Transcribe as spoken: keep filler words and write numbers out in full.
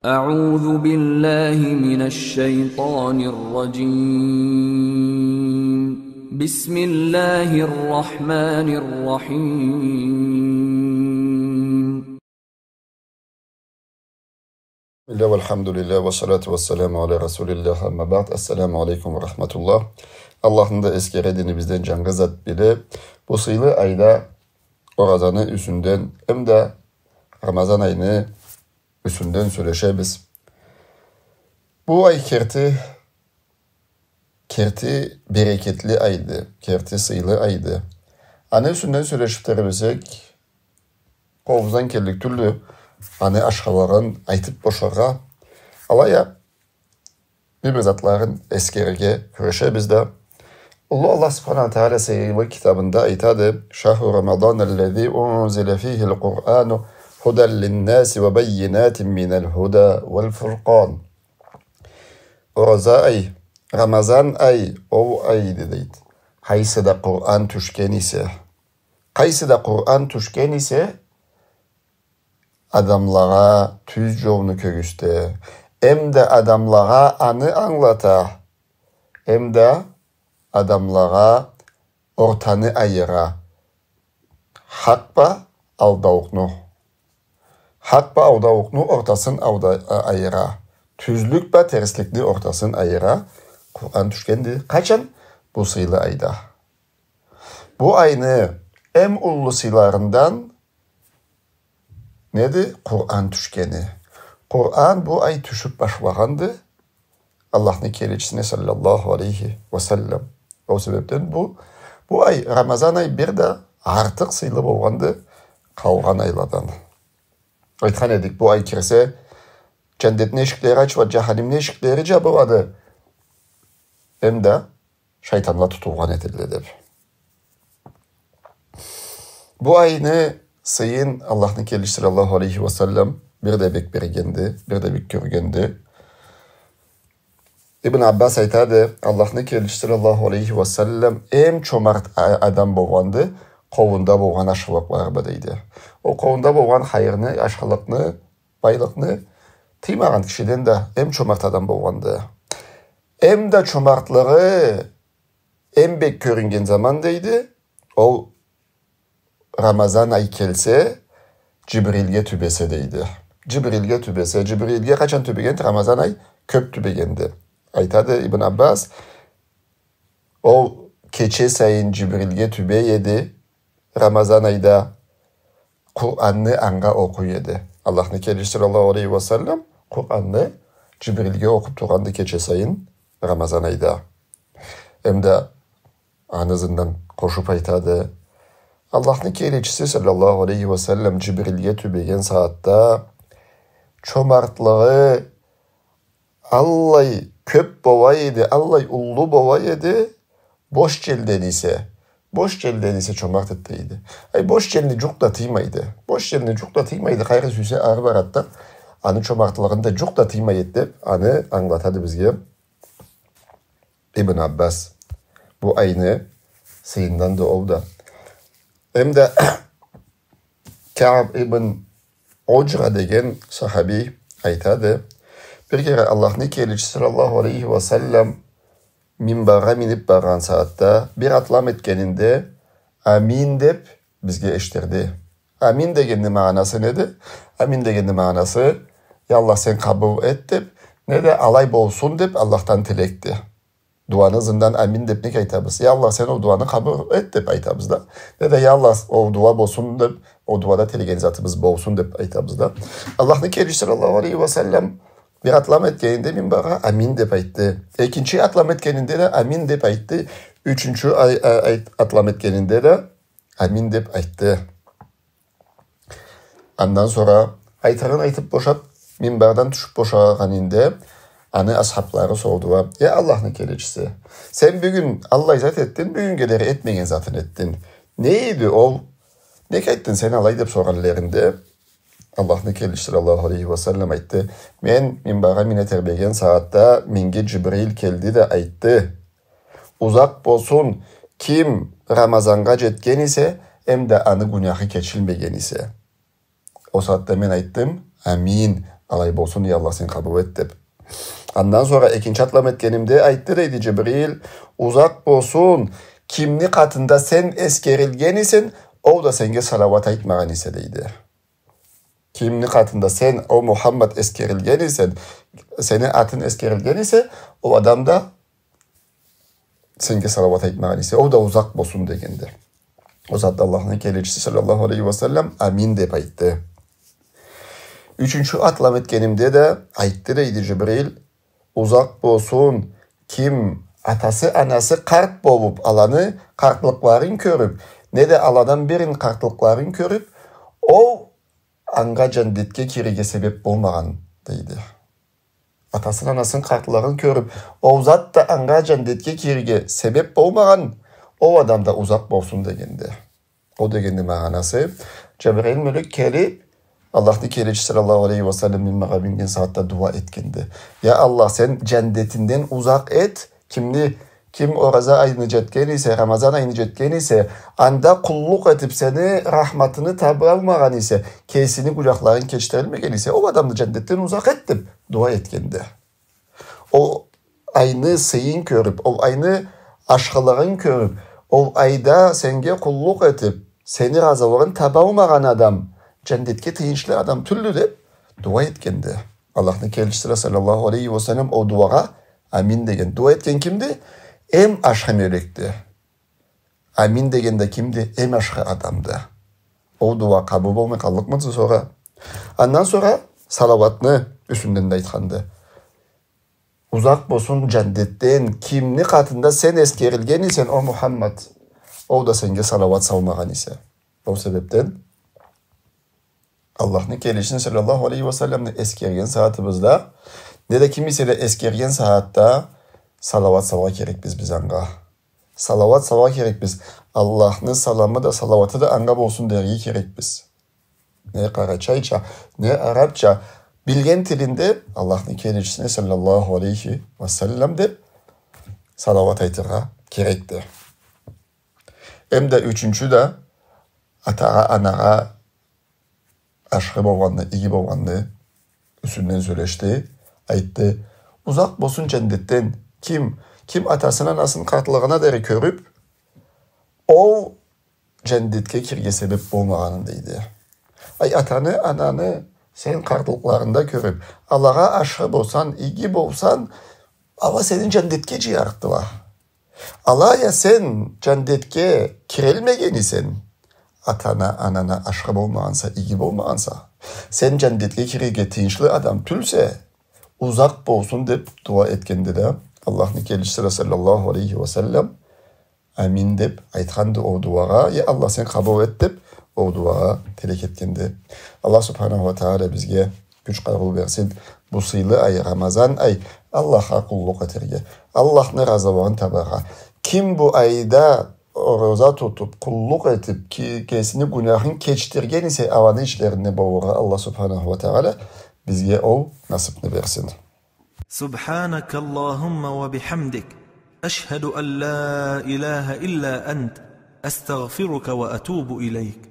أعوذ بالله من الشيطان الرجيم. بسم الله الرحمن الرحيم. بسم الله والحمد لله والصلاة والسلام على رسول الله، أما بعد. السلام عليكم ورحمة الله. Аллахны да эсгере, динибизден джангы зат биле. Бу сыйлы айда оразаны юсюнден, эмда Рамазан айны юсюнден сёлешебиз. Бу ай керти, керти берекетли айды, керти сыйлы айды. Аны юсюнден сёлешиб тебресек, къолубуздан келлик тюлдю аны ашхылыгъын айтыб бошаргъа. Алай а, бир-бир затларын эсгерирге кюрешебиз да. Уллу Аллах Субханаху Тагъала сыйлы китабында айтады: «شهر رمضان الذي أنزل فيه القرآن هدى للناس وبينات من الهدى والفرقان». Ораза ай, Рамазан ай, ол айды, дейди, къайсыда Къуран тюшген эсе. Къайсыда Къуран тюшген эсе, адамлагъа тюз джолну кёргюзте, эмда адамлагъа аны ангылата, эмда адамлагъа ортаны айыра. Хакъ бла алдаукъну, хакъ бла алдаукъну ортасын алда-, а-, айыра. Тюзлюк бла терсликни ортасын айыра. Къуран тюшгенди. Къачан? Бу сыйлы айда. Бу айны эм уллу сыйларындан неди? Къуран тюшгени. Къуран бу ай тюшюб башлагъанды Аллахны келечисине саллаллаху алейхи ва саллам. Ол себебден бу, бу ай, Рамазан ай, бир да артыкъ сыйлы болгъанды къалгъан айладан. Айтхан эдик, бу ай кирсе, джандетни эшиклери ачылады, джаханимни эшиклери джабылады. Эмда шайтанла тутулгъан этедиле деб. Бу айны сыйын Аллахны келечиси саллаллаху алейхи ва саллам бир да бек бергенди, бир да бек кёргенди. Ибн Аббас айтады, Аллахны келечиси саллаллаху алейхи ва саллам эм чомарт а-, адам болгъанды, къолунда болгъан ашхылыкълары бла, дейди. Ол къолунда болгъан хайырны, ашхылыкъны, байлыкъны тыймагъан кишиден да эм чомарт адам болгъанды. Эм да чомартлыгъы эм бек кёрюннген заман, дейди, ол Рамазан ай келсе, Джибрилге тюбесе, дейди. Джибрилге тюбесе, Джибрилге къачан тюбегенди? Рамазан ай кёб тюбегенди. Айтады Ибн Аббас, ол кече сайын Джибрилге тюбей эди, Рамазан айда Къуранны анга окъуй эди. Аллахны келечиси саллаллаху алейхи ва саллам Къуранны Джибрилге окъуб тургъанды кече сайын Рамазан айда. Эмда аны ызындан къошуб айтады, Аллахны келечиси саллаллаху алейхи ва саллам Джибрилге тюбеген сагъатда чомартлыгъы аллай кёб бола эди, аллай уллу бола эди, бош джелден эсе, бош джелден эсе чомарт эди, дейди. Ай, бош джелни джукъ да тыймайды. Бош джелни джукъ да тыймайды, къайры сюйсе ары барады да, аны чомартлыгъын да джукъ да тыймай эди деб, аны ангылатады бизге Ибн Аббас. Бу айны сыйынданды ол да. Эмда Кааб ибн Уджра деген сахабий айтады, бир кере Аллахны келечиси саллаллаху алейхи ва саллам минбаргъа миниб баргъан сагъатда бир атлам этгенинде «Амин» деб бизге эшитдирди. «Амин» дегенни магъанасы неди? «Амин» дегенни магъанасы, я Аллах, сен къабыл эт деб, неда алай болсун деб Аллахдан тилекди. Дуаны ызындан «Амин» деб нек айтабыз? Я Аллах, сен ол дуаны къабыл эт деб айтабыз да. Неда я Аллах, ол дуа болсун деб, ол дуада тилеген затыбыз болсун деб айтабыз да. Аллахны келечиси саллаллаху алейхи ва саллам бир атлам этгенинде минбаргъа «Амин» деб айтды. Экинчи атлам этгенинде да «Амин» деб айтды. Ючюнчю ай-, ай-, айт-, атлам этгенинде да «Амин» деб айтды. Андан сора айтырын айтыб бошаб, минбардан тюшюб бошагъанында, аны асхаблары сордула: «Я Аллахны келечиси, сен бюгюн аллай зат этдинг, бюгюннге дери этмеген затын этдинг. Не эди ол? Нек айтдынг сен алай?» — деб соргъанларында, Аллахны келечиси саллаллаху алейхи ва саллам айтды: «Мен минбаргъа мине тебреген сагъатда меннге Джибрил келди да айтды: „Узакъ болсун, ким Рамазаннга джетген эсе, эмда аны гюнахы кечилмеген эсе“. Ол сагъатда мен айтдым: „Амин, Алай болсун, я Аллах, сен къабыл эт, деп. Андан сора экинчи атлам этгенимде айтды, дейди Джибрил, узакъ болсун, кимни къатында сен эсгерилген эсенг, ол да сеннге салауат айтмагъан эсе, дейди. Кимни къатында сен, о Мухаммад, эсгерилген эсенг, сени атынг эсгерилген эсе, ол адам да сеннге салауат айтмагъан эсе, ол да узакъ болсун дегенди. Ол сагъатда Аллахны келечиси саллаллаху алейхи ва саллам амин деп айтды. Ючюнчю атлам этгенимде да айтды, дейди Джибрил, узакъ болсун, ким атасы, анасы къарт болуп, аланы къартлыкъларын кёрюп, неда аладан бирин къартлыкъларын кёрюп, ол анга джандетге кирирге себеп болмагъан, дейди. Атасын, анасын къартлыгъын кёрюп, ол зат да анга джандетге кирирге себеп болмагъан, ол адам да узакъ болсун дегенди. Ол дегенни магъанасы, Джабраил мёлек келип, Аллахны келечиси саллаллаху алейхи ва саллам минбаргъа минген сагъатда дуа этгенди. Я Аллах, сен джандетингден узакъ эт, кимни, ким ораза айны джетген эсе, Рамазан айны джетген эсе, анда къуллукъ этип, сени рахматынгы табалмагъан эсе, кесини гюнахларын кечдирилмеген эсе, ол адамны джандетден узакъ эт, деп дуа этгенди. Ол айны сыйын кёрюп, ол айны ашхылыгъын кёрюп, ол айда сеннге къуллукъ этип, сени разылыгъынгы табалмагъан адам джандетге тыйыншлы адам тюлдю, деп дуа этгенди. Аллахны келечиси да саллаллаху алейхи ва саллам ол дуагъа амин деген. Дуа этген кимди? Эм ашхы мёлекди. Амин деген да кимди? Эм ашхы адамды. Ол дуа къабыл болмай къаллыкъмыды сора? Андан сора салауатны юсюнден да айтханды. Узакъ болсун джандетден кимни къатында сен эсгерилген эсенг, о Мухаммад, ол да сеннге салауат салмагъан эсе. Ол себепден Аллахны келечисин саллаллаху алейхи ва салламны эсгерген сагъатыбызда, неда ким эсе да эсгерген сагъатда салауат салгъа керекбиз биз анга. Салауат салгъа керекбиз. Аллахны саламы да, салауаты да анга болсун дерге керекбиз. Не къарачайча, не арабча, билген тилинде Аллахны келечисине саллаллаху алейхи ва саллам деп салауат айтыргъа керекди. Эм да ючюнчю да атагъа, анагъа ашхы болгъанны, иги болгъанны юсюнден сёлешди, айтды. Узакъ болсун джандетден ким, ким атасын, анасын къартлыгъына дери кёрюп, ол джандетге кирирге себеп болмагъанын, дейди. Ай, атаны, ананы сен къартлыкъларында кёрюп, алагъа ашхы болсанг, иги болсанг, ала сени джандетге джыярыкъдыла. Алай а сен джандетге кирелмеген эсенг, атана, анана ашхы болмагъанса, иги болмагъанса, сен джандетге кирирге тыйыншлы адам тюлсе, узакъ болсун деп дуа этгенди да, Аллахны келечиси да саллаллаху алейхи ва саллам амин деп айтханды ол дуагъа, я Аллах, сен къабыл эт деп ол дуагъа тилек этгенди. Аллах субханаху ва тагъала бизге кюч-къарыу берсин. Бу сыйлы ай, Рамазан ай, Аллахха къуллукъ этерге, Аллахны разылыгъын табаргъа. Ким бу айда ораза тутуп, къуллукъ этип, ки-, кесини гюнахын кечдирген эсе, аланы ичлеринде болургъа Аллах субханаху ва тагъала бизге ол насыпны берсин. سبحانك اللهم وبحمدك، أشهد أن لا إله إلا أنت، أستغفرك وأتوب إليك.